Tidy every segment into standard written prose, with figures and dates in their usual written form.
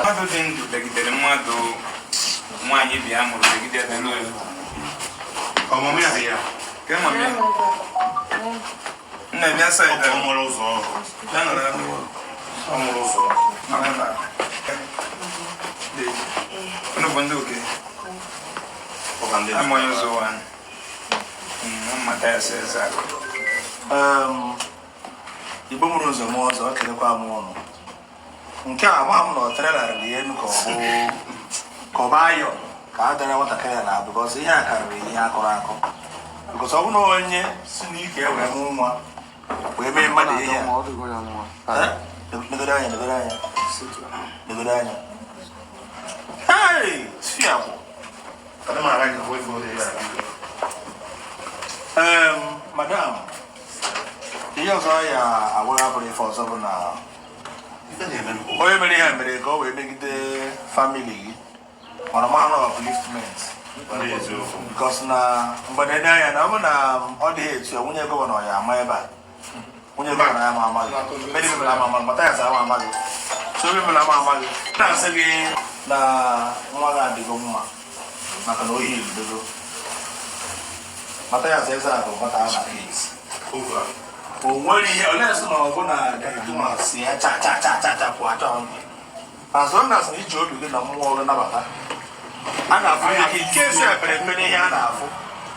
Mmadụ dị ndụ begidere mmadụ nwaanyị bịa mụrụ begide elu elu. Ọmụmụ ya dị ya. Ke mama ya? Nna bịa side Ọ mụrụ ụzọ ọrụ. Bịa nọrọ ebe a. Ọ mụrụ ụzọ. Nọrọ ebe a. Dị. Unu bụ ndị oke? Ọ ka ndị. Ama onye ụzọ ụwa. Mmata ya sị eze akụ. Igbo mụrụ ụzọ mụọ ọzọ, kelekwa m ụnụ. Nke a ama m na ọ trailer dị elu ka ọ bụ ka ọ bụ ayọ ka a dara nwatakịrị a na because ihe a karịrị ihe akọrọ akọ, because ọ bụ na onye si n'ike wee mụ nwa wee mee mmadụ ihe a. Eh? Negodo anya, negodo anya, negodo anya. Hey! Fiakwụ. Adị m ara gị hụ ife ụdị ya. Madam, ihe ọzọ ya agwara abụrụ ife ọzọ bụ na Ife na-eme n'ụwa. Onye mere ihe a mere ka o wee megide family gị, mana ma na upliftment. Ndị eziokwu. Because na mgbe na-ene anya na ọ bụ na ọ dịghị etu a, nwunye governor ya ama ebe a, nwunye governor ya ama ama gị, many people ama ama gị, Mathias ama ama gị, so many people ama ama gị. Na-asị gị na nwa gị adịgo mma maka na ohi ebidogo. Mathias Ezeaku nwata a na AIDS. Over. O nwere ihe ole sị na ọ bụ na gịnwa si ya cha cha cha cha cha pụọ achọ azụ na asị na iji obi gị na mmụọ gị nabata a na-afụ ihe ka ike esi ebere mpe n'ihe a na-afụ,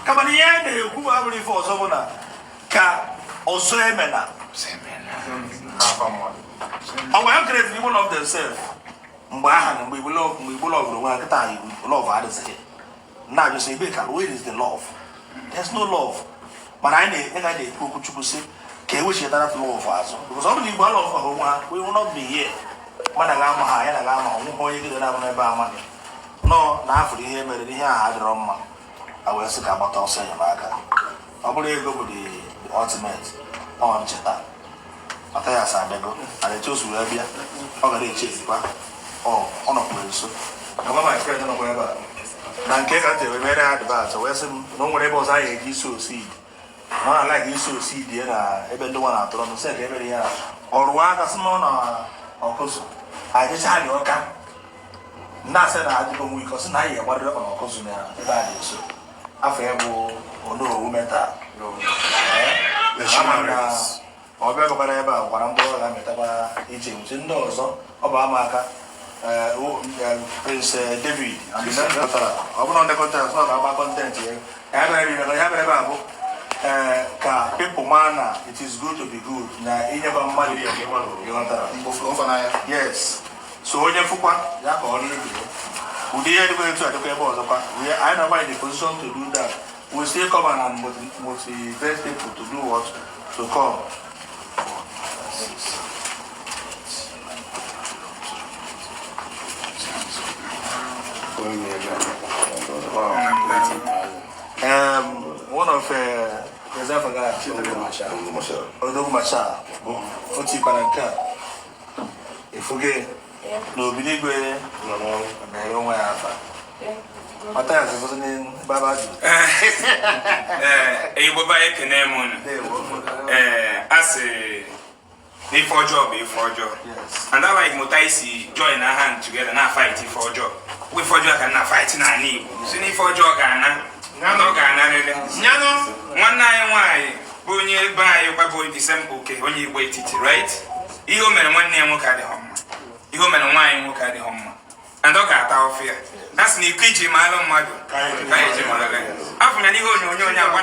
kama na ihe a na-ekwu bụ abụrụ ife ọzọ bụ na ka ọzọ emena. Afa mmadụ. Ọ gwara create Igbo love themselves mgbe aha na mgbe Igbo love, mgbe Igbo love onwe ha. Kịta Igbo love adịghị na-ajụ sị ebe ka, where is the love? There's no love. Mana anyị na ga na-ekwu okwu Chukwu sị ka e wechetara love azụ, because ọ bụrụ na Igbo love ha onwe ha, we will not be here. Mmadụ ga-ama ha, ya na ga-ama ha, onwe ha onye gị na-abụ n'ebe ama gị nọ na afụrụ ihe mere na ihe ahụ adịrọ mma, a wee sị ka agbata ọsọ enyemaka. Ọ bụrụ ego bụ the ultimate ọ ncheta Mathias abịago and etu o si wee bịa, ọ gara eche ezikwa ọ ọ nọkwara nso. Agwa my friend nọkwa ebe a na nke ka m ji mere ha advance, wee sị m na o nwere ebe ọzọ anyị eji isi osi na ọ na-ala isi osi dị na ebe ndị nwa na-atụrụ ọnụ sị ka emere ihe a ọrụ aka sị na ọ na ọkụzụ anyị jecha anyị ọka na-asị na adịgo nwe ike, ọ sị na anyị agbarịrị ọkpa na ọkụzụ na ebe a dị nso. Afọ ya bụ Onowu Metal. Ama na ọ bịa gbakwara ebe a gwara mkpụrụ ọ ga-amịtakwa ije nwuchi ndị ọzọ. Ọ bụ ama aka Prince David ọ bụrụ ndị content ọ ga-agba content ya. Ya bịara ebe ya bịara ebe a bụ ka people ma na it is good to be good na inyekwa mmadụ ihe ịghọtara. Yes, so onye fụkwa ya ka ọrụ ibe ya ụdị ihe dịkwa etu a dịkwa ebe ọzọkwa. We anyị nọkwa in the position to do that. We still come and motivate people to do what? To come. Six, One of Ezefaga Odogwu Marshal o tikwara nke a efuge na Obiligwe Nọ n'ọrụ. mere onwe ya afa. Mathias bụzi baba jụ. Ee, Igbo be anyị, ekene m unu. Ee, a sị na ife ọjọọ bụ ife ọjọọ. And I like mụta isi join our hand together na fight ife ọjọọ. Bụ ife ọjọọ ka na fight n'ala Igbo si na ife ọjọọ ga-ana na ọ ga-anarịrị. Nwanne anyị nwaanyị bụ onye be anyị kwa bụ the same oke onye Igbo etiti, right? Ihe o mere nwanne ya nwoke adịghị mma, ihe o mere nwaanyị nwoke adịghị mma, and ọ ga-ata ọfụ ya. A sị na iko iji maalụ mmadụ ka anyị ji maalụ ya. Afọ na n'ihe onyonyo onye mgbe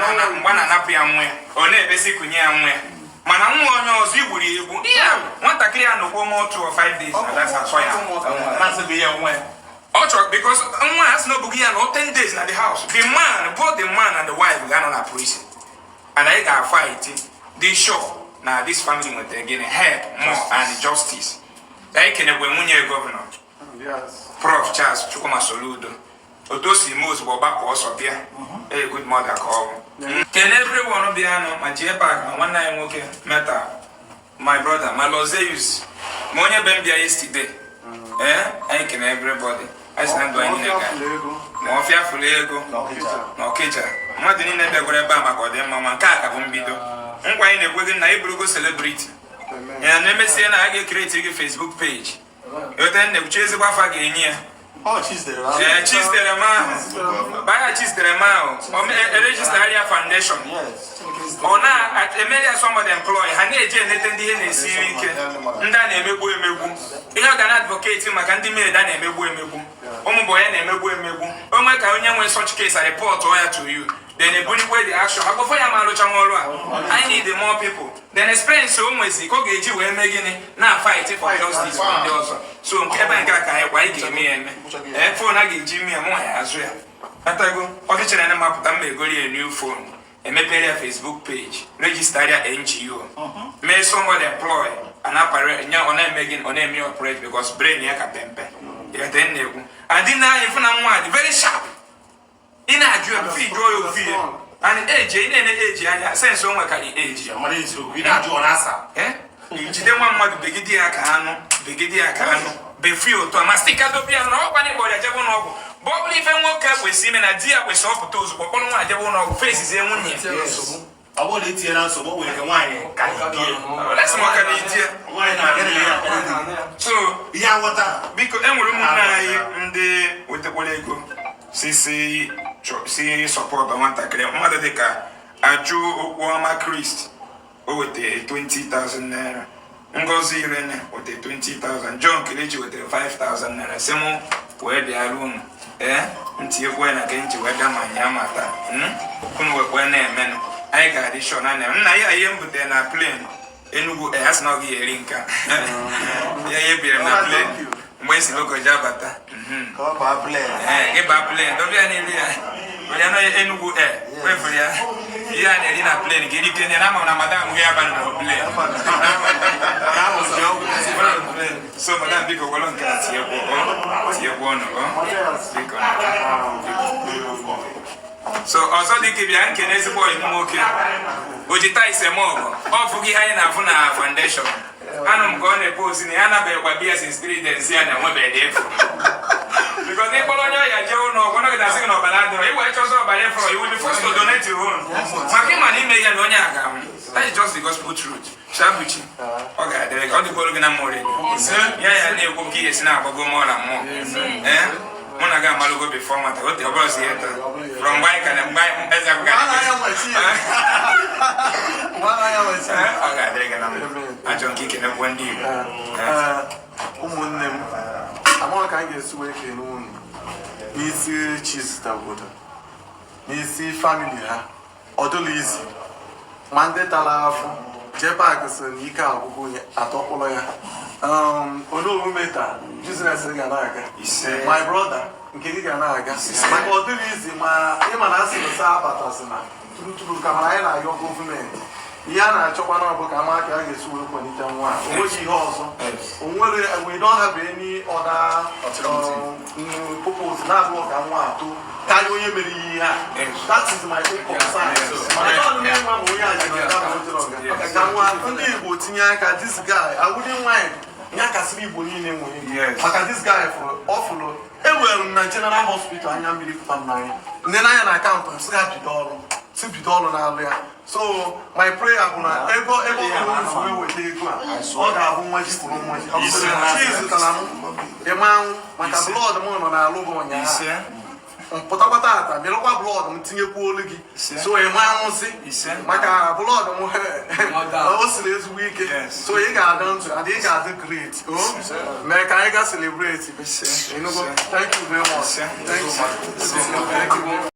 na-anapụ ya nwa ya, ọ na-ebesi kunye ya nwa ya, mana nwa onye ọzọ igburu ya egbu. Ihe a, nwatakịrị a nọkwa ọma 2 or 5 days na that's asọ ya. Na-asị bụ ihe nwe. Ọ chọrọ because nwa a sị na obughị ya nọ 10 days na the house. The man, both the man and the wife, ga-anọ na prison. And anyị ga-fight dị sure na this family nwetara gịnị, help more and justice. Anyị kenekwe nwunye governor, Prof Charles Chukwuma Soludo, otu o si mee ozugbo ọgbakọ ọsọ bịa. A good mother ka ọ bụ. Kene everyone bịanụ, ma jee park, ma nwanne anyị nwoke Meta, my brother, ma Lozeus, ma onye be m bịa yesterday. Ee, anyị kene everybody. Anyị sị na ndụ anyị niile ga ma ọfịa fụrụ ego na Ọkịja. Mmadụ niile bịagoro ebe a maka ọdịmma nwa nke a ka bụ mbido. Nkwa anyị na-ekwe gị na ịbụrụgo celebrity ya na emesie na a ga-ecreate gị Facebook page ete nne ezigbo afa ga-enye ya. Ọ Chizdere. Ee, Chizdere m ahụ baya, Chizdere m ahụ eregister ya foundation. Ọ na-emere ya somebody employ, ha na-eji enete ndị ihe na-esiri ike, ndị a na-emegbu emegbu. Ihe ọ ga na advocate maka ndị maid a na-emegbu emegbu, ụmụ boy na-emegbu emegbu. Onwe ka onye nwe such case, a report ya to you, then ebulikwe the action akpọfọ ya. Ma alụcha nwa ọrụ a, I need more people. Then experience o nwezi ka ọ ga-eji wee mee gịnị na fight for justice for ndị ọzọ. So nke ebe nke a ka anyị kwa anyị ga-eme ya eme. Ee, phone a ga-eji ime ya, mụ ya azụ ya atago ọchịchịrị na mapụta mma egori ya new phone, emepere ya Facebook page, register ya NGO, mee somebody employ and apare nya. Ọ na-eme gịnị? Ọ na-eme operate because brain ya ka pempe ya te na-ekwu adị na anyị fụ na nwa dị very sharp. Ị na-ajụ ya ofu, jụọ ya ofu ihe and age ị na-ene age anya sense o nwekarị age. Mara eziokwu, ị na-ajụ, ọ na-asa. Eh? Jide nwa mmadụ, begide ya ka anụ, begide ya ka anụ befu ya ụtọ ma sị kadobe ya na ọkwa na ịkpọrọ ya jebe ụlọ ọgwụ bụ ọ bụrụ ife nwoke kwesịrị ime na di ya kwesịrị ọpụta ozugbo kpọrọ nwa jebe ụlọ ọgwụ, fesizie nwunye ya. Ọ bụrụ na itinye na nsogbu, o nwere ike nwaanyị ka die. Lesị maka na itie. Nwaanyị na-agịrị ya. So ihe aghọta. Biko, e nwere ụmụnne anyị ndị wetakwara ego si si support nwatakịrị mmadụ dịka Ajụ Okwu Ọma Christ, o weta 20,000 naira. Ngozi Irene weta 20,000. John Kelechi wetara 5,000 naira, si mụ wee bịara unu. Ee, ntinyekwa ya na nke nji wee bịa ma nya ma taa. Unu wekwe na-emenụ anyị ga-adị sure na nna ya ihe m butere na plane Enugu. Ee, a sị na ọ gị eri nka ya ihe bịara m na plane mgbe esi Lokoja bata. Ka ọ baa plane. Ee, gị baa plane, dobe ya n'elu ya, were ya na Enugu. Ee, wefuru ya ihe a na-eri na plane ka erike na ama na madam gị aba na plane. So madam, biko, were nke a tinyekwu ọ tinyekwu ọnụ ọ, biko, biko. So ọzọ dị ka bịa nkene ezigbo ọyị m nwoke o ji taa ise m ọgụ ọ fụghị ihe anyị na-afụ na foundation. Anụ m ka ọ na-epost na ya anabeghịkwa biya since 3 days ya na enwebeghị efu, because n'ịkpọrọ onye ọya jee ụlọ ọgwụ, nọgide asị gị na ọbara adịrọ, iwe chọzọ ọbara ịfọrọ, you will be forced to donate your own, maka ịma na ime ya na onye a ga-anwụ. That is just the gospel truth. Shabuchi, ọ ga-adịrị gị, ọ dịkwara gị na mmụọ redio ya ya na-ekwu ka ihe si na-agbago mmụọ na mmụọ. Ee, mụ na gị amalụgo before nwata ote ọ bụrụ si ya taa from mgbe anyị ka na mgbe anyị eze akụkọ. Ọ ga-adịrị gị na mma. Achọ nke ikenekwe ndị Igbo. Ee, ụmụnne m, amaghị ka anyị ga-esi wee kene unu n'isi Chizita obodo, n'isi family ha. Ọ dịla izi ma ndị tara afụ jee paakị sị na ike agwụgwụ ya atọkpụrụ ya. Onowu taa business ga na-aga. Ise. My brother, nke gị ga na-aga, maka ọ dịrị izi ma ịma na asị na sa abatasị na turuturu ka mana anyị na-ayọ gọọmenti ihe a na-achọkwa na ọ bụ ka ama ka a ga-esi wee kwalite nwa a. O nweghị ihe ọzọ o nwere. We don't have any other purpose na-abụghị ka nwa atọ karịa onye mere ihe a. That is my own concern. Mana ọ dị nwa ma onye a jiri ọga ma o jiri ọga ka nwa ndị Igbo tinye aka. This guy, I wouldn't mind ya kasịrị Igbo niile nwere maka this guy fụrụ ọ fụrụ ewere m na General Hospital, anya mmiri pụta m n'anya nne n'anya na akaụntụ m sị ha bido ọrụ, si bido ọrụ na-alụ ya. So my prayer bụ na ego ebe ọ bụla unu wee weta ego a, ọ ga-abụ nwa ji kwuru nwa ji. Chi zụtara m ịma anwụ maka blood m nọ n'alụ bụ ụnyaahụ Ise. Pụtakwa tata mịrụkwa blood m tinyekwa olu gị. Ise. So ịma anwụsị Ise. maka blood m o siri ezigbo ike. Yes. So ị ga-adị ndụ and ị ga-adị great o mee ka anyị ga celebrate. Ise. Enugu, Ise. thank you very much. Ise. Thank you. Thank you.